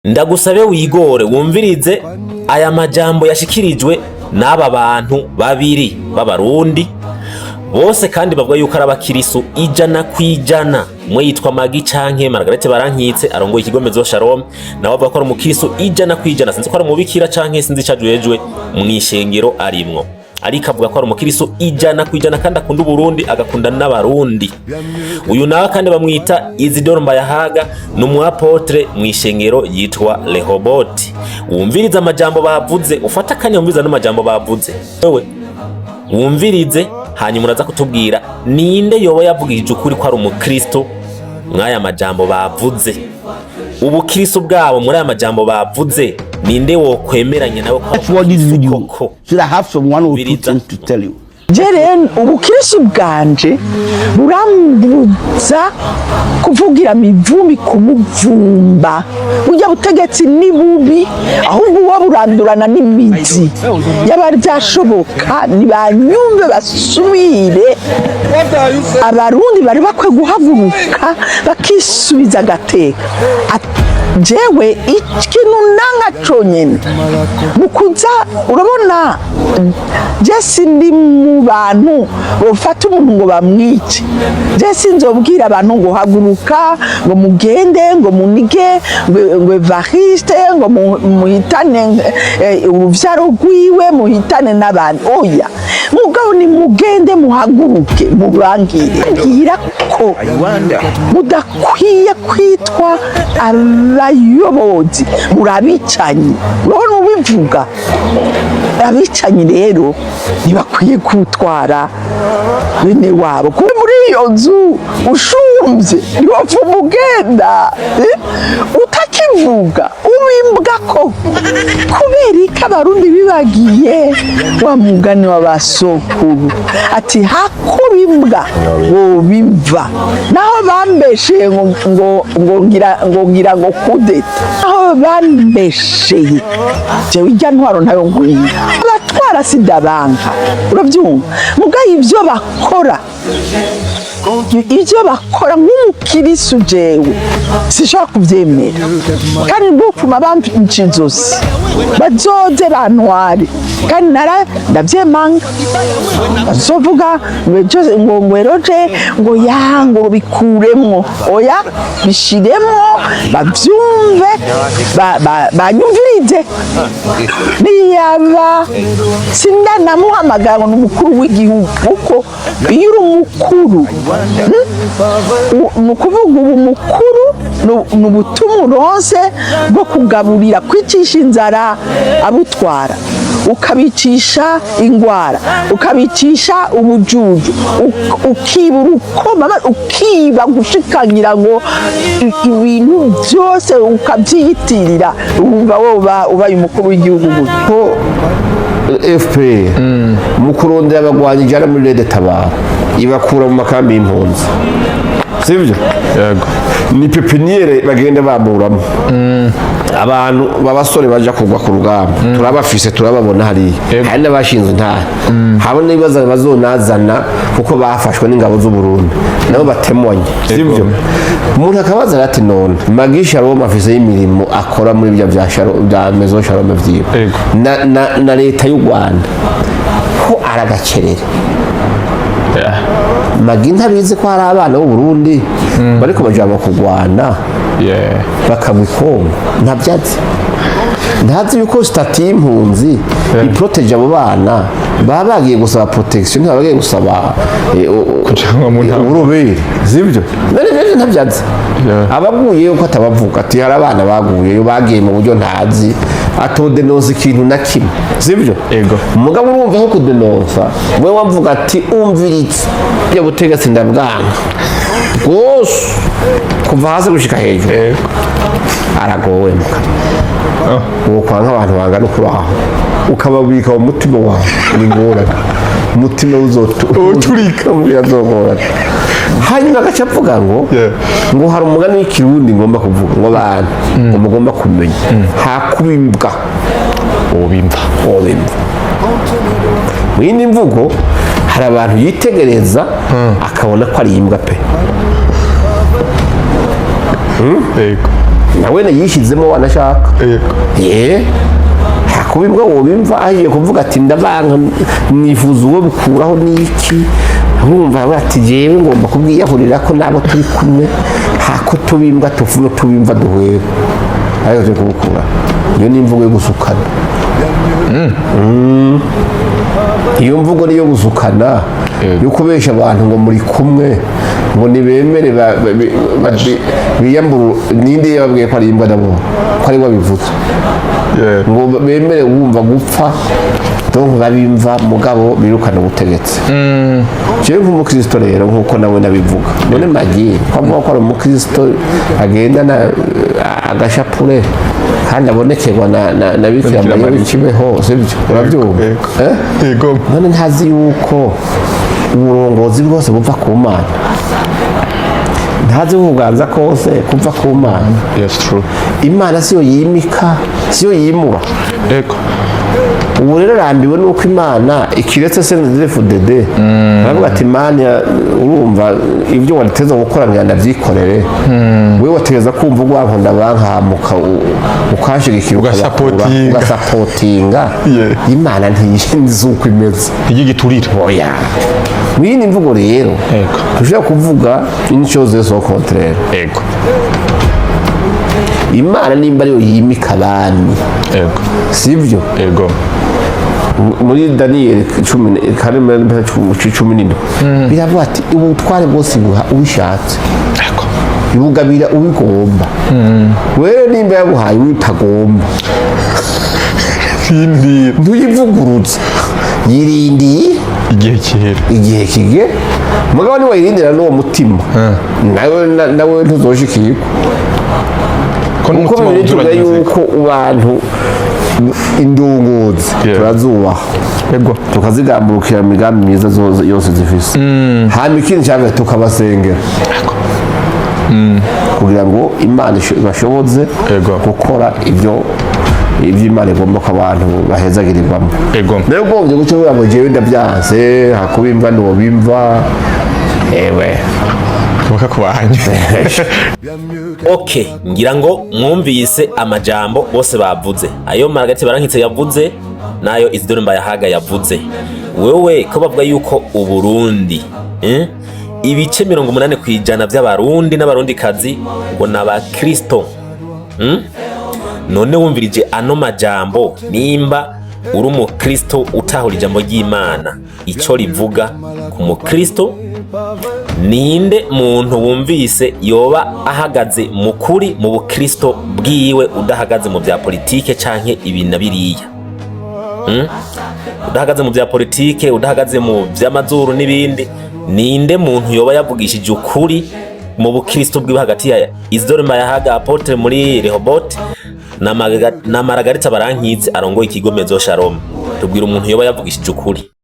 Ndagusabe wigore wumvirize aya majambo yashikirijwe n'aba bantu babiri b'Abarundi bose, kandi bavuga yuko ari abakirisu 100%. Umwe yitwa Magi canke Margarete Barankitse, arongoye ikigo Maison Shalom, nawe avuga ko ari umukirisu 100%. Sinzi ko ari umubikira canke sinzi ico ajejwe mw'ishengero arimwo, ariko avuga ko ari umukirisu 100% kandi akunda Uburundi, agakunda n'Abarundi. Uyu nawe kandi bamwita Isidore Mbayahaga, ni umu apôtre mw'ishengero yitwa Rehoboti. Wumvirize amajambo bavuze, ufata akanya wumvirize n'amajambo bavuze, wewe wumvirize, hanyuma uraza kutubwira ninde yoba yavugishije ukuri ko ari umukristo mw'aya majambo bavuze. Ubukristo bwabo muri aya majambo bavuze, ninde wokwemeranya nawe ko ari Let's watch this umukristo video koko? so that I have some one or two Biriza. things to tell you. Je rero ubukristo bwanje burambuza kuvugira mivumbi kumuvumba. Burya butegetsi ni bubi, ahubwo uwo burandurana n'imizi yaba byashoboka. Ntibanyumve basubire. Abarundi bari bakwiye guhaguruka bakisubiza agateka. Jewe ikintu nanga conyene mukuza, urabona, je sindi mu bantu bofata umuntu ngo bamwice. Je sinzobwira abantu ngo haguruka, ngo mugende, ngo munige, ngo Evariste, ngo muhitane uruvyaro rwiwe, muhitane n'abandi. Oya, mugabo ni mugende muhaguruke murangire ngira ko mudakwiye kwitwa abayobozi, muri abicanyi. Urabona ubivuga, abicanyi rero ntibakwiye gutwara bene wabo. Kuba muri iyo nzu ushumvye ntiwapfuma ugenda, eh? Utakivuga ubimbwa ko kubera iki Abarundi bibagiye wa mugani w'abasokuru ati hakuba imbwa wobimva. Naho bambesheye ngo ngira ngo ngira ngo kudeta, naho bambesheye, jewe irya ntwaro ntayo nkwiye. Abatwara sida banka, urabyumva, mugaye ibyo bakora nk'umukirisu jewe sinshobora kubyemera, kandi bupfuma bamca inzosi bazoze bantware. Kandi nara ndabyemanga, bazovuga ngo ejo ngo eroje ngo ya ngo bikuremwo. Oya, bishiremwo babyumve, banyumvirize. Niyaba sindanamuhamagara ngo ni umukuru w'igihugu, kuko iyo uri umukuru, ni ukuvuga ubu mukuru ni ubutumwa uronse bwo kugaburira, kwicisha inzara abutwara, ukabicisha ingwara, ukabicisha ubujuju, ukiba urukoma, ukiba gushikangira ngo ibintu byose ukabyiyitirira. Wumva woba ubaye umukuru w'igihugu gute? Ko FPR mu kurondera abagwanyi ijana muri RED Tabara ibakura mu makambi y'impunzi, sibyo? Yego. Ni pépinière bagenda bamuramo abantu b'abasore baja kugwa ku rugamba. Turabafise, turababona hariya. Yego. Hari n'abashinzwe intara hamwe n'ibibazo bazonazana kuko bafashwe n'ingabo z'u Burundi, nabo batemonye, sibyo? Umuntu akabaza ati: "None Magi Shalom afise imirimo akora muri bya bya Shalom, bya Maison Shalom vyiwe Yego. na leta y'u Rwanda ko aragacerere?" Magi ntabizi ko hari abana b'u Burundi bariko bajama kurwana bakagwa i Kongo? Ntabyo azi. Ntazi yuko statut y'impunzi iproteje abo bana baba bagiye gusaba protection, ntibaba bagiye gusaba Kujanwa mu ntambara. Uburobere, sibyo? None rero ntabyo azi. Abaguyeyo ko atabavuga ati hari abana baguyeyo bagiye mu buryo ntazi, atodenonsa ikintu na kimwe, sibyo? Yego. Umugabo urumva ko kudenonsa we wavuga ati: "Umviritse, bya butegetsi ndabwanga rwose kuva hasi gushika hejuru." Aragowe muka uwo kwanga abantu bangana uko baho ukababika mu mutima wawe ni ingorane, umutima uzoturika, birazogorana. Hanyuma agaca avuga ngo ngo hari umugani w'Ikirundi ngomba kuvuga ngo abantu ngo mugomba kumenya hakuba imbwa Ubimva. Wobimva. Mu yindi mvugo, hari abantu yitegereza akabona ko ari imbwa pe. Yego. Nawe yishizemo wanashaka. Ye, kuba imbwa wobimva, agiye kuvuga ati: "Ndabanka, nifuza uwo bikuraho n'iki." Urumva aravuga ati: "Jewe ngomba kubwiyahurira ko nabo turi kumwe, hako tubimbwa tuvume tubimva duhwera, ariko turi kubukura." Iyo ni imvugo yo gusukana. Iyo mvugo niyo gusukana, yo kubesha abantu ngo muri kumwe, ngo nibemere biyambure. Ninde yababwiye ko ari imbwa nabo, ko ari wabivuze? Ngo bemere wumva gupfa, donc babimva mugabo birukana ubutegetsi. Jewe nk'umukristo rero, nk'uko nawe nabivuga, none magi ko avuga ko ari umukristo agenda na agashapure kandi abonekerwa na Bikira Bikira Mariya Mariya. w'ikibeho, sibyo? Urabyumva? Yego. Eh? Yego. None ntazi yuko uburongozi bwose buva ku Mana? Ntazi ubuganza kose kuva ku Mana? Yes, true. Imana siyo yimika, siyo yimura? Ubu rero arambiwe nuko Imana ikiretse CNDD-FDD. Aravuga ati: "Imana, urumva ibyo wateza gukora ngira ndabyikorere. Wewe wategeza kumva urwanko bankamuka, ukanshigikira, ukabakura, Ugasapotinga. ugasapotinga." Imana ntiyizi uko imeze. Ntigigiturire. Oya, mwiyindi mvugo rero, tushobora kuvuga une chose et son contraire. Imana nimba ariyo yimika abami, sibyo? Yego. Muri Daniyeli 14 17 biravuga ati: "Ubutware bwose buha ubishatse, ibugabira ubigomba." Wewe nimba yabuhaye utagomba, Rindira. ntuyivugurutse, yirindiye igihe kihera. Igihe kige. Mugabo niwayirindira n'uwo mutima, nawe ntuzoshikirwa. Ko Kuko n'umutima bibiri tuvuga wuzuranye inzika. yuko abantu indongozi turazubaha, tukazigamburukira mu migambi myiza yose zifise. Hanyuma ikindi cyane, tukabasengera kugira ngo Imana ibashoboze gukora ibyo Imana igomba ko abantu bahezagirirwamo. Nayo ugombye guca uvuga ngo: "Jewe ndabyanse, hakubimva ntiwobimva," ewe. Bakakubanye. Ok, ngira ngo mwumvise amajambo bose bavuze, ayo Margarite Barankitse yavuze n'ayo Isidore Mbayahaga yavuze. Wewe ko bavuga yuko Uburundi, ibice 80% by'Abarundi n'Abarundikazi ngo ni abakristo, None wumvirije ano majambo, nimba uri umukristo utahura ijambo ry'Imana icyo rivuga ku mukristo, ninde muntu wumvise yoba ahagaze mu kuri mu bukristo bwiwe, udahagaze mu bya politike canke ibi na biriya, Udahagaze mu bya politike, udahagaze mu by'amazuru n'ibindi, ninde muntu yoba yavugishije ukuri mu bukristo bwiwe hagati ya Isidore Mbayahaga, apôtre muri Rehoboth, na Margarita Barankitse arongoye ikigo Maison Shalom? Tubwira umuntu yoba yavugishije ukuri.